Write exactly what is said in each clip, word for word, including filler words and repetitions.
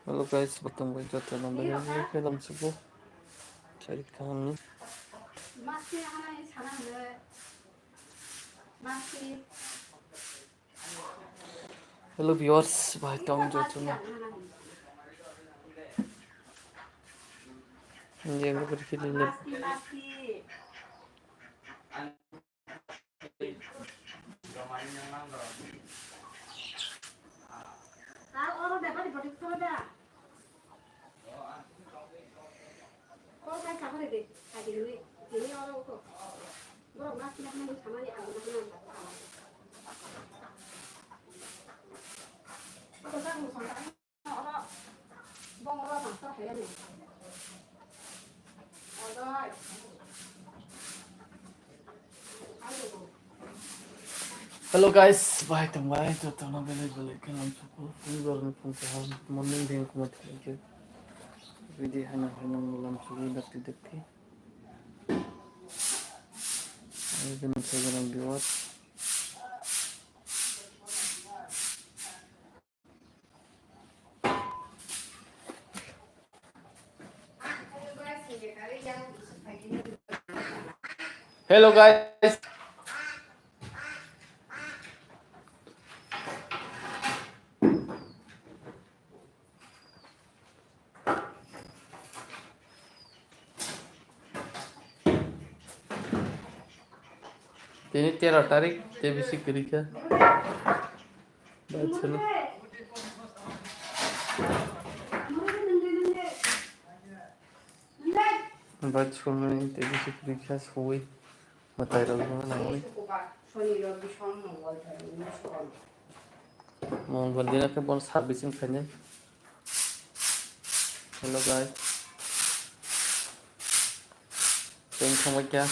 Hello guys, bottom bai joto no bai bai film suku. Chari kaham ni. Hello viewers, bai tong joto no. Ini yang berkili ni. Hello guys, bai tong bai, joto no belai belai khe lam suku. Tini borok ni phung kaham, morning din kumui thang khe. Video hana hana lam suku dakti dakti. Ayo khe nang sai gana viewers. Hello guys. Tini tero tarik, tei bisi kwrwi kha. Bai chwla. Bai chwlmani tei bisi kwrwi kha suwi. Mwtai rok no nangwi. Mongol dina khe bon servicing khainai. Hello guys. Teng khamai kya.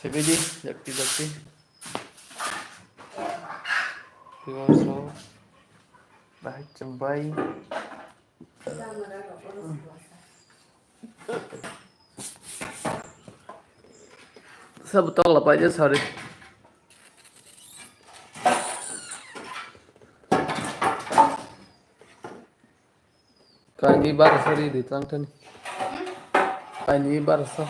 Sebedi, dakti dakti. Viewers rok. Bahai chwng bai. Sabo tokla paide, sorry. Kaini barsa ri di tang thani. Kaini barsa.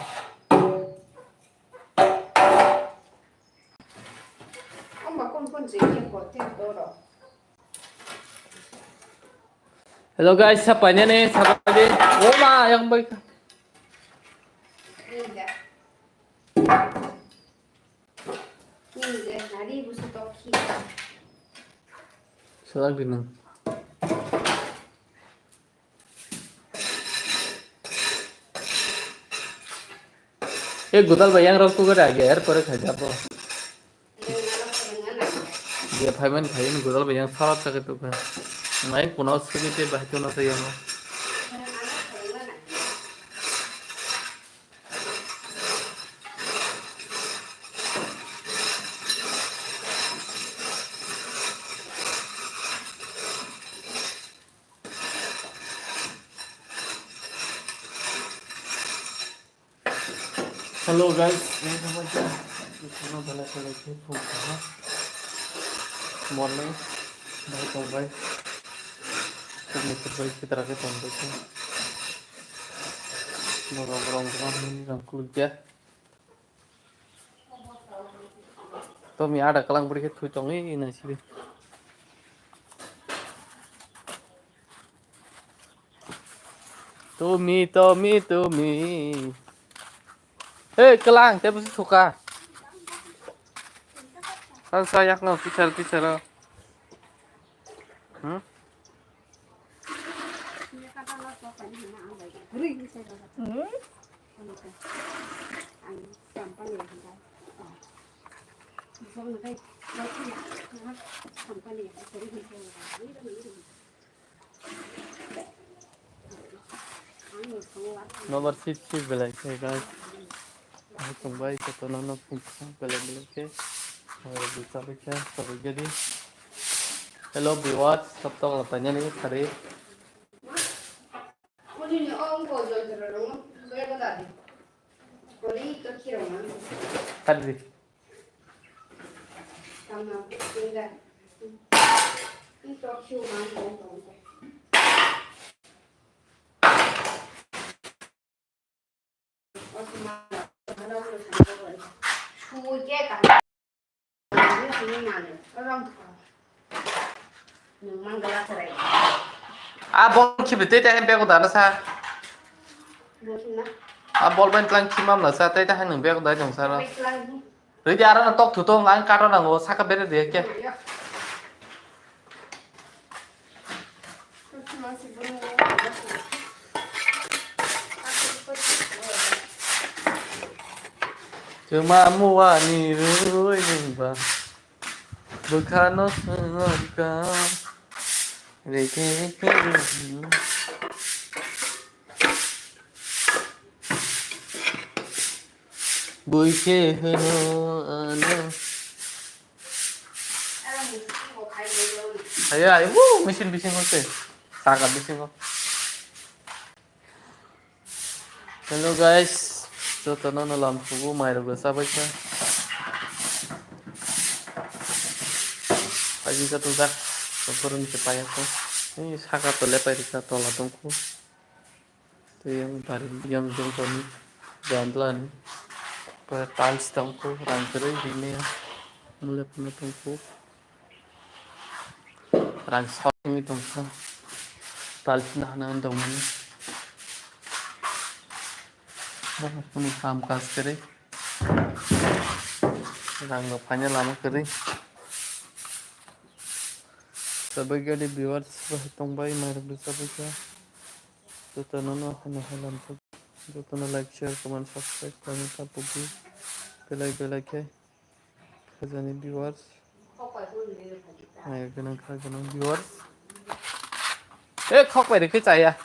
Hello guys, sa painani, sa painani. Oh ma, yang baik. Salak di nang. E gudal bai yang rok tuga da ge er pore khaja bo. Ge phaiman khain gudal bai yang salak ta ke tuga. Nai kuno sigi te bai kuno te yang. Hello guys, yang sama aja. Di sana bela bela ke phone kha. Morning, bye bye. Kami terbaik kita rakyat sampai ke. Borok borok borok ini rangkul ya. Tomi ada kalang beri ke thui tong ini nasi. Tomi, Tomi, Tomi. Hei, kelang, tebo si suka. Kan saya kena pichar, pichar. Hmm? Hmm? Nobar sip sip belai khe guys. Hai tongbai jotono no phung belai belai khe. Hai bwsa bwsa sabai gadi. Hello viewers, sab tong la tanya ni khari. Khari. Tama, tinggal. Ini talk show man, tong, tong, tong. A bol khibi tei tei bego dana sa. A bol bai tlang khimam na sa tei tei nung bego dai nung sa ro. Ridi ara na tok thu tong ang kato nango saka bere de ke. Chuma muani rui nungba. Bwkhano swngkha. Reke reke rui. Buikhe hwno ano. Ayo, ayo, woo, machine bisingo se. Saka bisingo. Hello guys, jotono no lam thugo, mairok rwcha baikha. Paji joto jak, joto rwni se paiya kho. Ei saka to lepai rikha, tola tongkho. Tei yang bari, yang jongkoni, jandlani. Pura tiles tongkho, rang kwrwi rimaya. Mole phano tongkho. Rang sokni tongkha. Tiles nahana tongmani. Bono kam kaj kwrwi. Rang rok phaina lama kwrwi. Sabai gari viewers bai tongbai, mairok rwcha baikha. Jotono no hano halam thok. Jotono like, share, comment, subscribe khlaina ta pugwi. Belai belai khe khajani viewers. Mairok gwnang kha gwnang viewers. E khok bai rikhe chaya.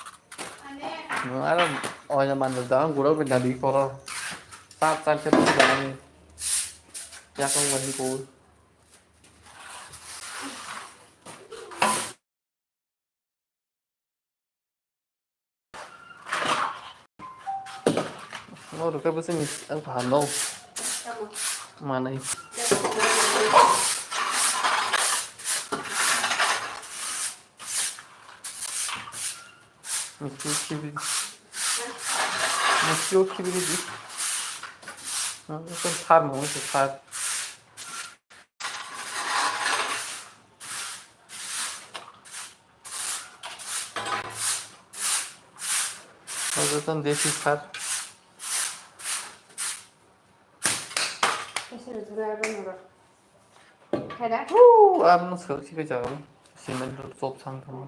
No, aro oina manjak da, ang gura bai nadi koro. Char char khe da ani. Yakung bai kho. Mo rwkhe bwswk ni ang phan no. Tamo. Manai. Mesti khibi. Mesti khibi di. Nah, itu sar mau itu sar. Obo tong desi sar. Huu, ang no sal si khe jaga cement rok chop sang tong.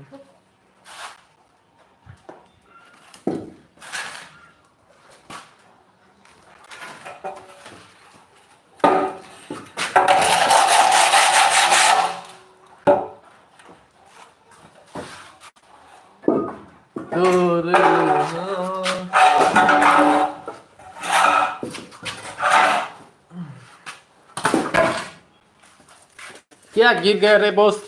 क्या गिर गया रे दोस्त?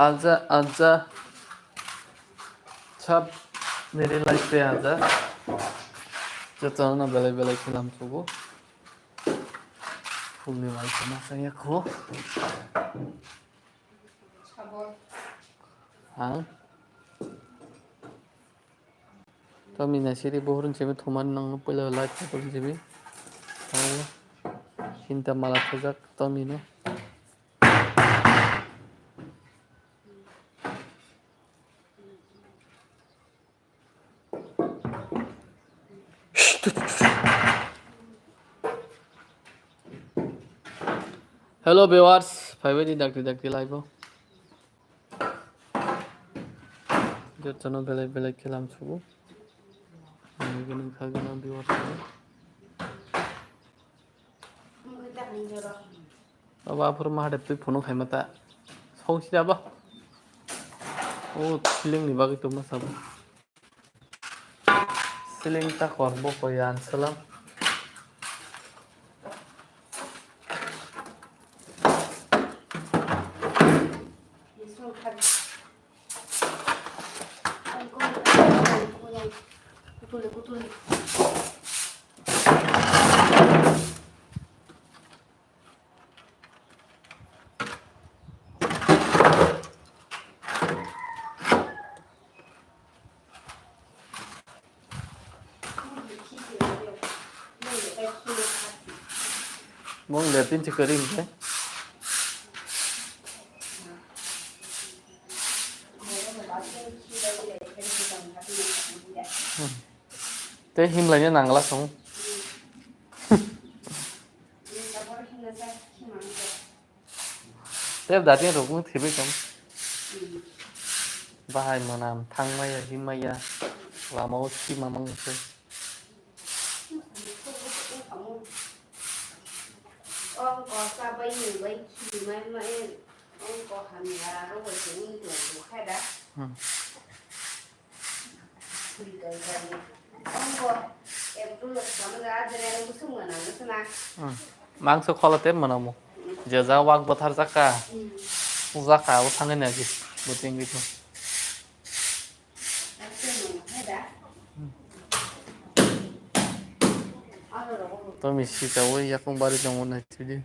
Aja, aja. Sab nini life pe aja. Jotono belai belai khe lam thugo. Fulni life ma saya kho. Ang. Tommy na siri bohrun simi thuman nang puila light bohrun simi. Aw. Sinta mala thajak Tommy no. Hello viewers, phaibai di dakti dakti live o. Jotono belai belai khe lam sugo. Ani gwnang kha gwnang viewers no. Abo aphuru Mahadev twi phunuk hai mata. Songsi da ba. O ceiling ni bagwi tongma sabo. Ceiling ta kor bo koi an salam. Mung le tin chikari mte. Te himlaina nangla song. Tei datin rok wng thibwi tong. Bahai mwnam thangmaya himaya lama o sima mangse. Ong ko sa bai ni bai khi mai mai ong ko hamya ro bai tong ni tong khai da. Hmm. Mangso kholo te mwnamo. Je ja wak bwthar jaka. Jaka o thangwi nagi. Buting gitu. To misi chawi yakung bari tongo na chidi.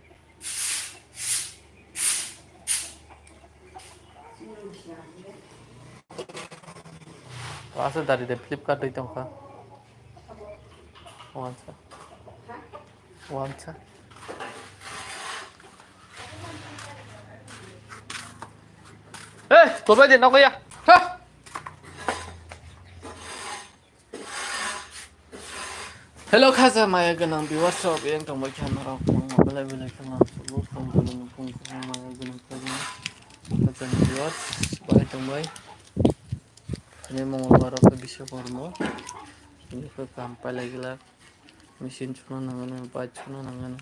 Asa dari de Flipkart dei tongkha. Wansa. Wansa. Eh, korbai de nokoya. Ha. Hello, khaja maya gwnang viewers rok, yang tongbai kha norok, belai belai khe nang sugo, phone kwrwng, phone kwrwng maya gwnang khaja, khaja viewers, bai tongbai, ani mongol barok khe bisa kormo, ini khe kam pailai glak, machine chuna nangani, bike chuna nangani.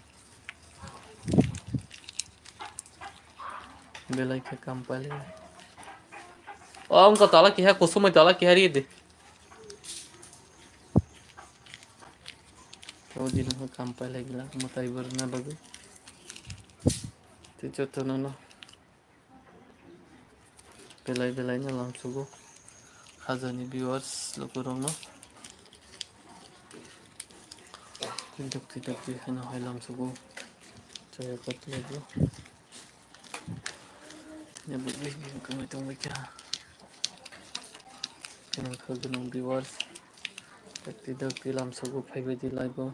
Belai khe kam pailai. O, wngkha tola kiha, kusumwi tola kiha ri di. O dino khe kam pailai gila, mwtai bo rwna bagwi. Tei jotono no. Belai belai no lamsugo. Khajani viewers lukurokno. Tei dakti dakti haino hai lamsugo. Chaya patlago. Yang bini bini kami tong baikha. Yang kha gwnang viewers. Dakti dakti lamsugo phaibaidi live o.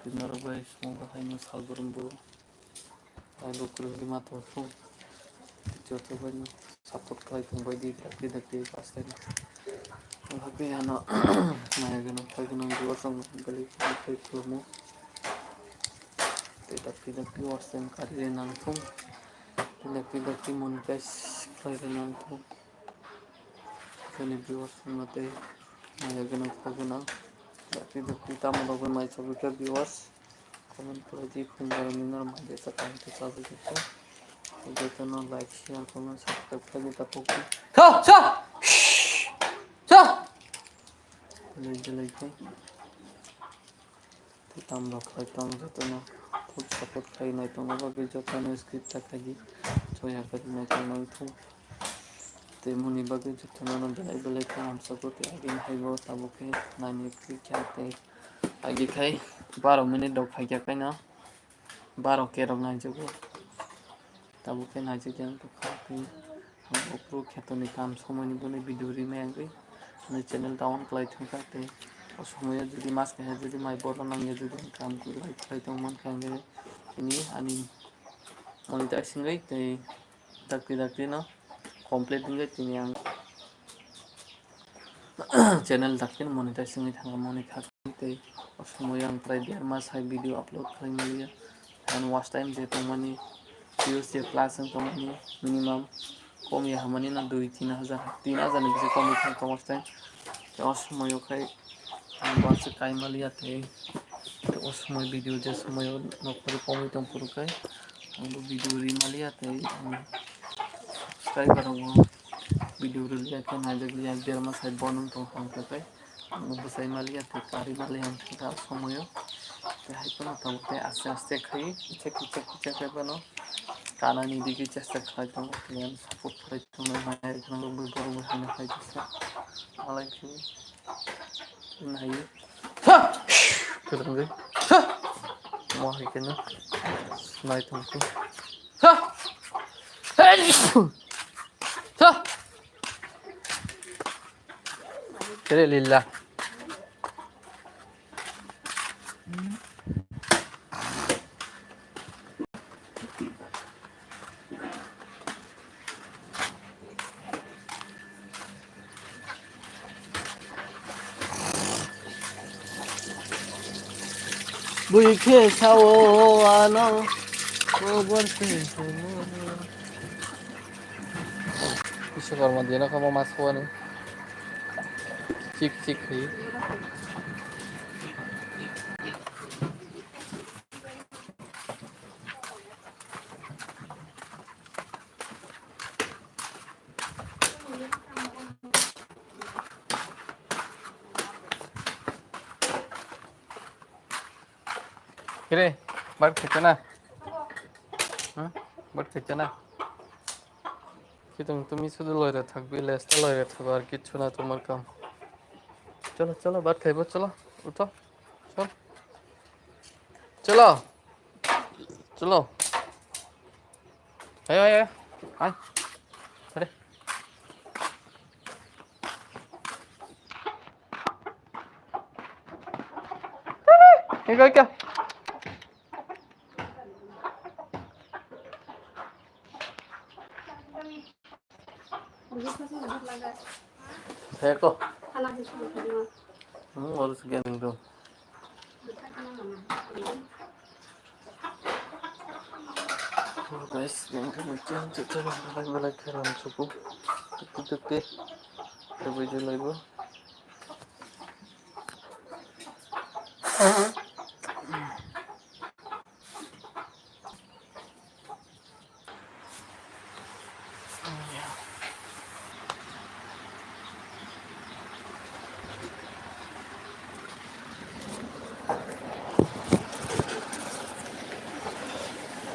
Tei norok bai songkha haino salbrumbo. Ai lukurok di ma tong phung. Joto bai no support khlai tong bai di dakti dakti first time. Hake ano maya gwnang phai gwnang di wasang bali phai khulmo. Tei dakti dakti wasang kari nang thung. Tei dakti dakti monetize khlai nang thung. Kani viewers no tei maya gwnang phai gwnang. Dakti dakti tamo rok bai mai chobwi kha viewers. Comment khlai di, phung barani norok mai jesa kaham khe chabwi khe. Jotono like, share, comment, subscribe khlai di tapok di. Sa! Sa! Belai belai khe. Tei tamrok khlai tong jotono khub support khlai nai tongna bagwi jotono skip ta khlai di. Soya khe nai tongna wngthung. Tei moni bagwi jotono belai belai khe hamsokgo tei agini haibo tabuk khe naini khe tei. Agi khai baro minute rok phaikha kaino, baro K rok naijago. Tabuk khe naijak yang tongkha, tei ang bo phuru khetoni kam somoini boni video rimai wngwi ani channel down khlai thangkha, tei o somoio jodi mas kaisa jodi mai borok nangya jodi ang kam khlai khlai tongmankha, ang tini ani monetize wngwi tei dakti dakti no complete wngwi tini ang channel dakti no monetize wngwi thangkha moni kha. Tei o somoio ang prai derma sai video upload khlai maliya. Ang watch time je tongmani, views je plus wng tongmani, minimum kom ya hamani no dui tin hajar, tin hajar ni bisi kom wng tong watch time. Tei o somoio khai ang bo aswk kai maliya tei, tei o somoi video je somoio nokori komwi tong phuru khai ang bo video ri maliya tei ang subscriber rok bo video rwliya khe naijak liya derma sai bono wng tong kha ang khai. Ang bwsai maliya tei kari maliya ang kha somoyo. Tei hai phano tabuk tei aste aste khai kichak kichak kichak khai phano kanani digwi chesta khlai tongo. Tei ang support khlai tongo, nai kheno bui borok bai haino khai kisa malai khe nai. Ha! Kwrwngwi. Ha! Mo hai kheno nai tongkhe. Ha! Hey! Ha! Kere lila. Bui khe sao ano, o bor se se. Biswakarma dina kamo mas khwani. Chik chik khe. Kire, bar khete na? Ha? Bar khete na? Kitung tumi sudu loire thakbi, lesta loire thakbi, ar kichu na tomar kam. Cholo, cholo, bar khaibo, cholo, utho, cholo. Cholo. Cholo. Ayo, ayo, ayo. Ay. Are. Ika, ika. Saya ko. Hmm, harus gaming tuh. Guys, yang kami cek cek cek belai belai keram cukup. Tutup tutup. Coba dulu ibu.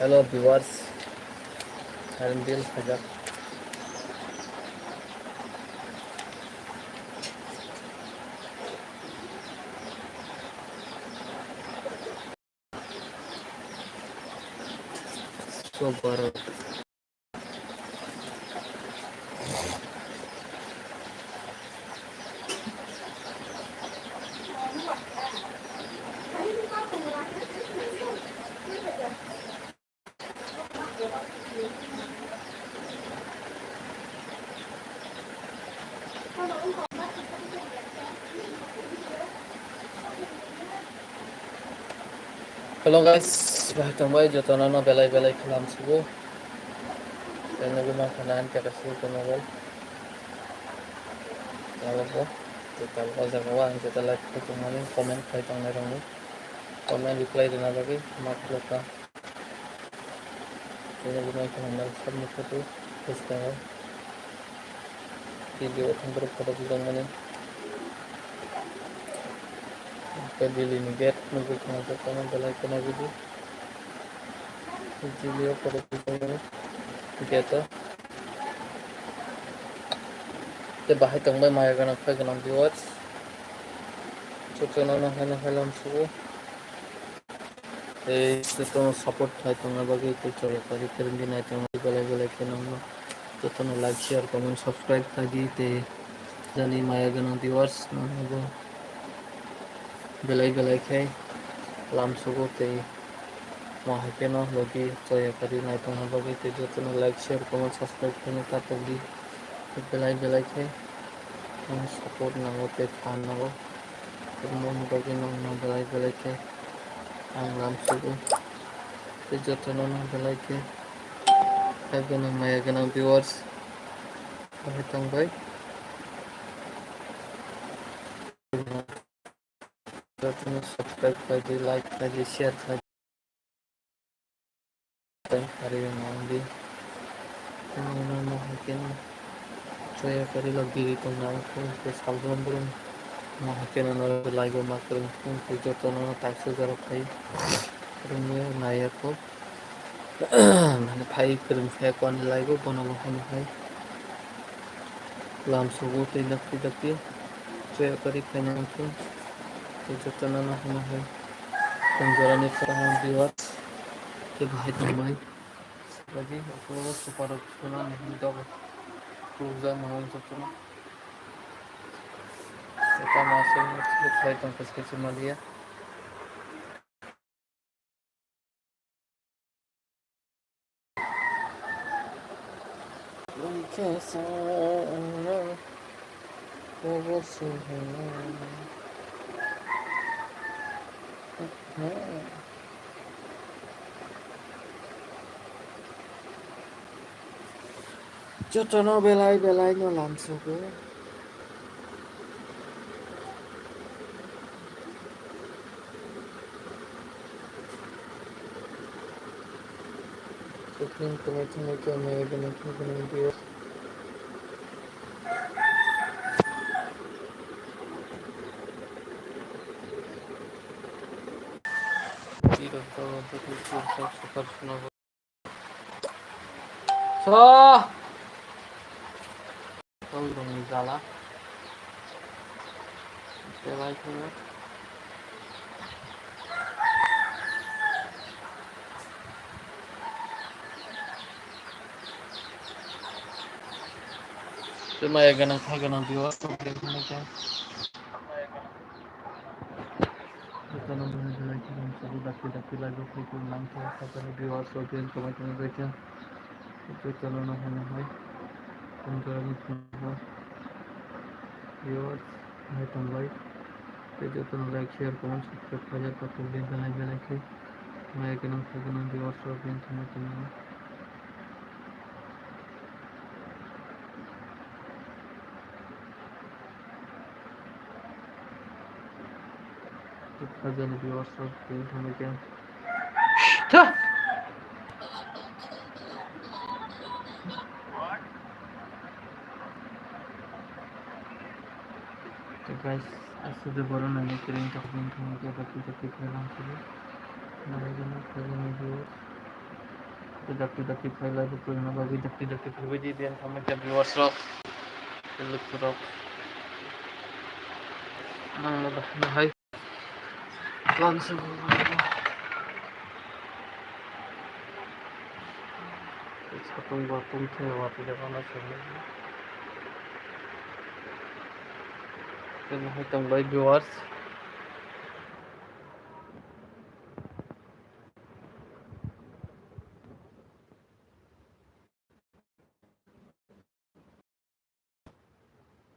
Hello viewers, Harimbil Hajak. Super. Hello guys, bahai tongbai jotono no belai belai khe lamsugo. Tei nugwi mankha na ani kaka se channel. Abo bo total o jaga o ang jeta like khai tongmani comment khai tongnai rokni comment reply rwna bagwi ma khulokha. Tei nugwi mankha na nang sabni photo bwskango. Video o thang borok photo bujak mani. Tei Delhi ni gate nugwi tongo, jotono belai kheno video. Delhi o photo bujak mani gate o. Tei bahai tongbai maya gwnang, phai gwnang viewers. Jotono no haino hailam sugo. Tei jotono support khai tongna bagwi tei choya kari kwrwngwi nai tongna bagwi belai belai khe nangno jotono like, share, comment, subscribe khai di tei jani maya gwnang viewers nangno bo belai belai khe lamsugo tei mo hai kheno logi choya kari nai tongna bagwi tei jotono like, share, comment, subscribe khaina ta tongdi belai belai khe. Ang support nango tei phan nango. Tei moni bagwi nangno belai belai khe ang lamsugo. Tei jotono no belai khe hai gwnang maya gwnang viewers. Bahai tongbai. Jotono subscribe khlai di, like khlai di, share khlai di. Tei ari nang di. Nang nang nang hai khe no. Choya kari lo giri tong nang khe, khe salbrum brum. Nang hai khe no nang lai bo ma kwrwng khe, khe joto no taisa jora phai. Kwrwng ya nai ya kho. Mane phai kwrwng khe kwan lai bo bono bo hai no hai. Lamsugo tei dakti dakti. Choya kari khaina wngkhe. Tei jotono no hino hai. Tong jorani pora viewers. Tei bahai tongbai. Lagi, aku super rok suna nih, dog. Kurza mau jotono. Eta masuk, khlai tong khe khe maliya. Jotono belai belai no lamsogo. Thank you, thank you, thank you, thank you. So. Tongdongni jala. Belai kheno. Tei maya gwnang, kha gwnang, viewers rok belai kheno khe. Jotono belai belai kheno, dakti dakti live o phai kheno, nang khe, sakani viewers rok, jotono belai kheno. Tei channel no hwnwi hai tongthokni phungo viewers hai tongbai. Tei jotono like, share, comment, subscribe khaijak paithak belai belai khe. Maya gwnang kha gwnang viewers rok bini thangwi tongmani. Kha gwnang viewers rok bini thangwi khe. Tha! Guys, aswk de borok naina kwrwi wngkha, bini thangwi khe dakti dakti khlai lang sidi. Nai gwnang kha gwnang viewers. Dakti dakti khlai live o kwrwngna bagwi dakti dakti khlaibai di, bini thangwi khe viewers rok, look rok. Nang no bahai. Lamsogo. Satung batung khe watwi rwna chwngno. Khe bahai tongbai viewers.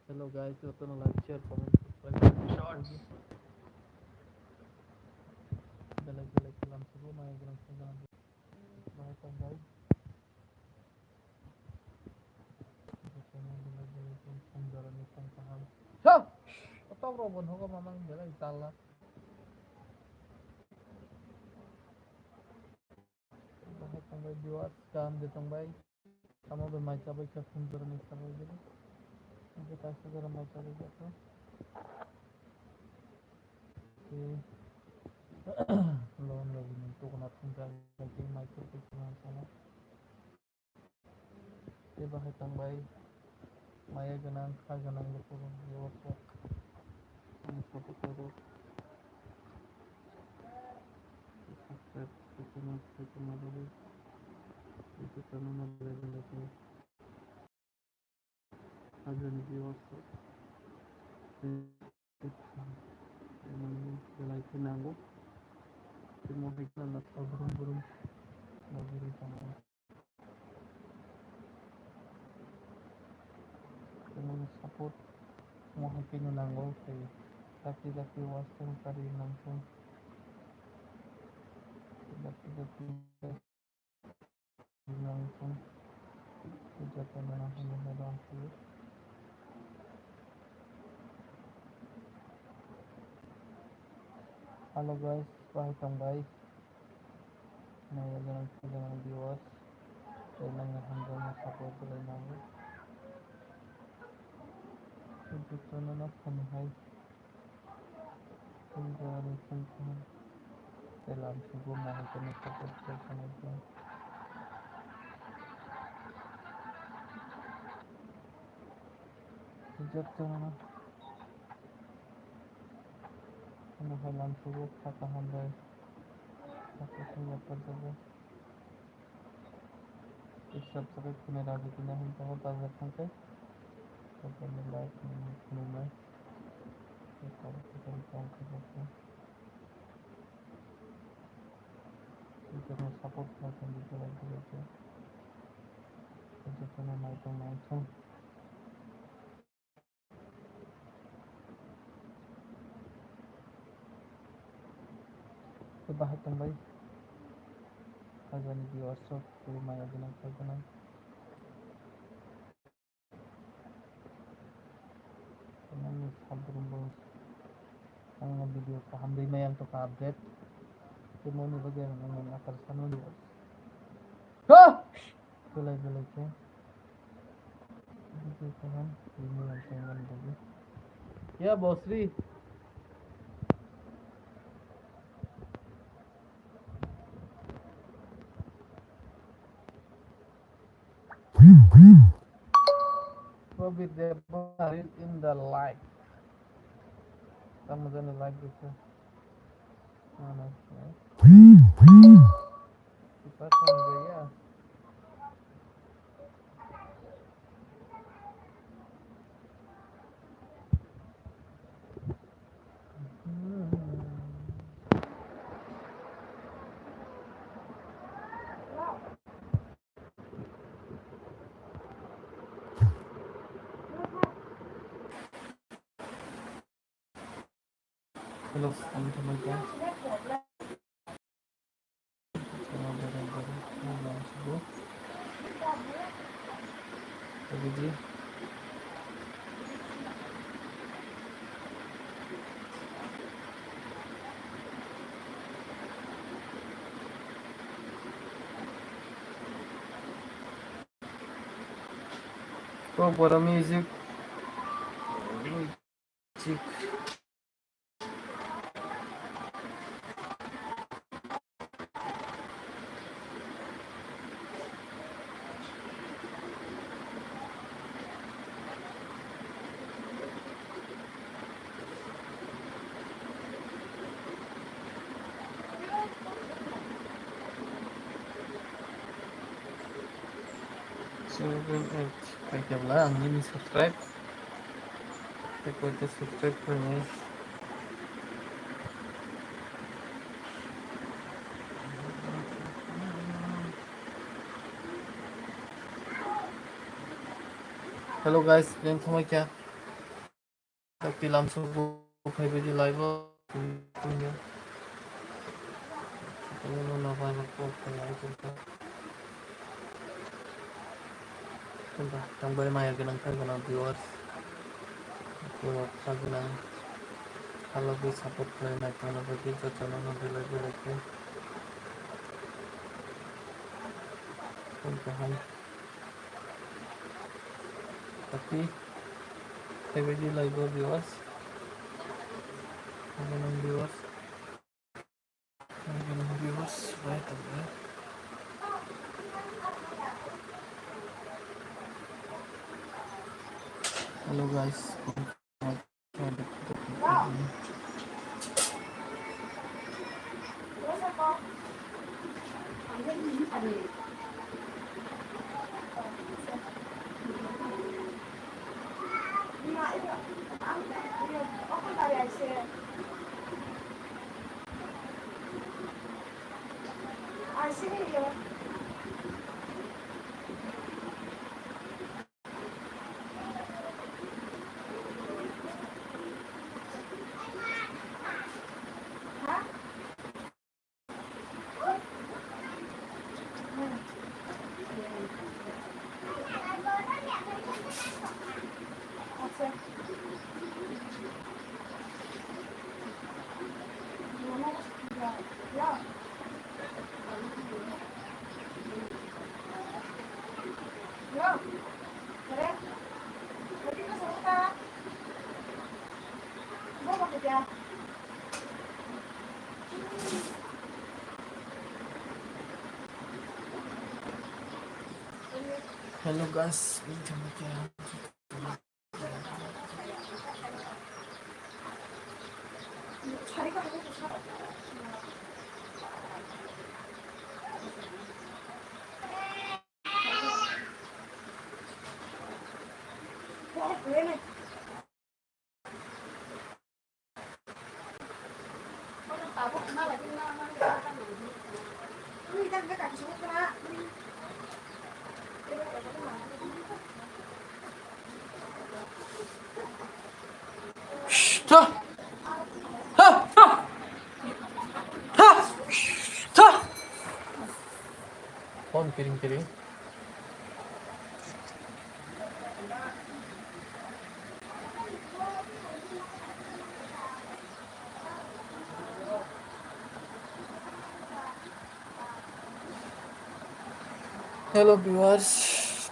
Hello guys, jotono like, share, comment, subscribe. Belai belai khe lamsogo, maya gwnang kha gwnang. Bahai tongbai. Jotono belai belai khe song jorani song kaham. Sa! Kotok rok bo nogo mamang belai talla. Bahai tongbai viewers, kaham de tongbai. Tamo bai mai chabai kha, phunjorani chabai gini. Hingke kaisa jora mai chabai kha. Tei lon rok ni tukuna phunjak bai khe mai chabai kha, mai chabai. Tei bahai tongbai. Maya gwnang, kha gwnang lukurok, viewers rok. Ani photo khe rok. Subscribe khaima, khaima bagwi. Tei channel no belai belai khe. Hajani viewers rok. Tei belai khe nango. Tei mo hai khe brum brum. Tei moni support mo hai khe no nango, tei dakti dakti watch time kari nangkhe, dakti dakti nangkhe, tei jotono no hamjakma rang phuru. Hello guys, bahai tongbai? Nai gwnang, kha gwnang viewers, tei nangni hamjakma support belai nango. Tei jotono no phone hai, phone jorani phone kaham, tei lamsogo, mo hai khe no support khlai kha nai khe. Jotono no hai lamsogo, kha kaham bai, kha kusung yapharjago. Subscribe khainai rajagwina hwn tongo, dajak thangkhe. Jotono like, comment, subscribe khainai tongkhe. Jotono support khlai tongdi, belai belai khe. Jotono naitok naitok. Bahai tongbai. Hajani viewers rok, tei maya gwnang, kha gwnang. Nangni sabrum bo ang video kaham ri maya ang tongkha update. Tei moni bagwi ang nangni nathar sanmani. Belai belai khe. Video kaham ri maya ang tongmani bagwi. Ya, Bosri. Probit Debbarma in the live. Tamo jani live dikha. Mana, ya. Kita kan gaya. Hello, ang thanai ka. Kok bora music. Music. Seven eight. Paikhe bwla ang nini subscribe. Tei koita subscribe khlainai. Hello guys, beng thangbai kha. Tapi lamsok bo phaibai di live o. Tongbai maya gwnang kha gwnang viewers. Kok kha gwnang. Halogwi support khlai nai tongna bagwi jotono no belai belai khe. Tong kaham. Tapi, phaibai di live o viewers. Gwnang viewers. Gwnang viewers, bai tongkha. Hello guys. Hello guys, welcome back. Tha! Tha! Tha! Tha! Tha! Phone kiring kiring. Hello viewers.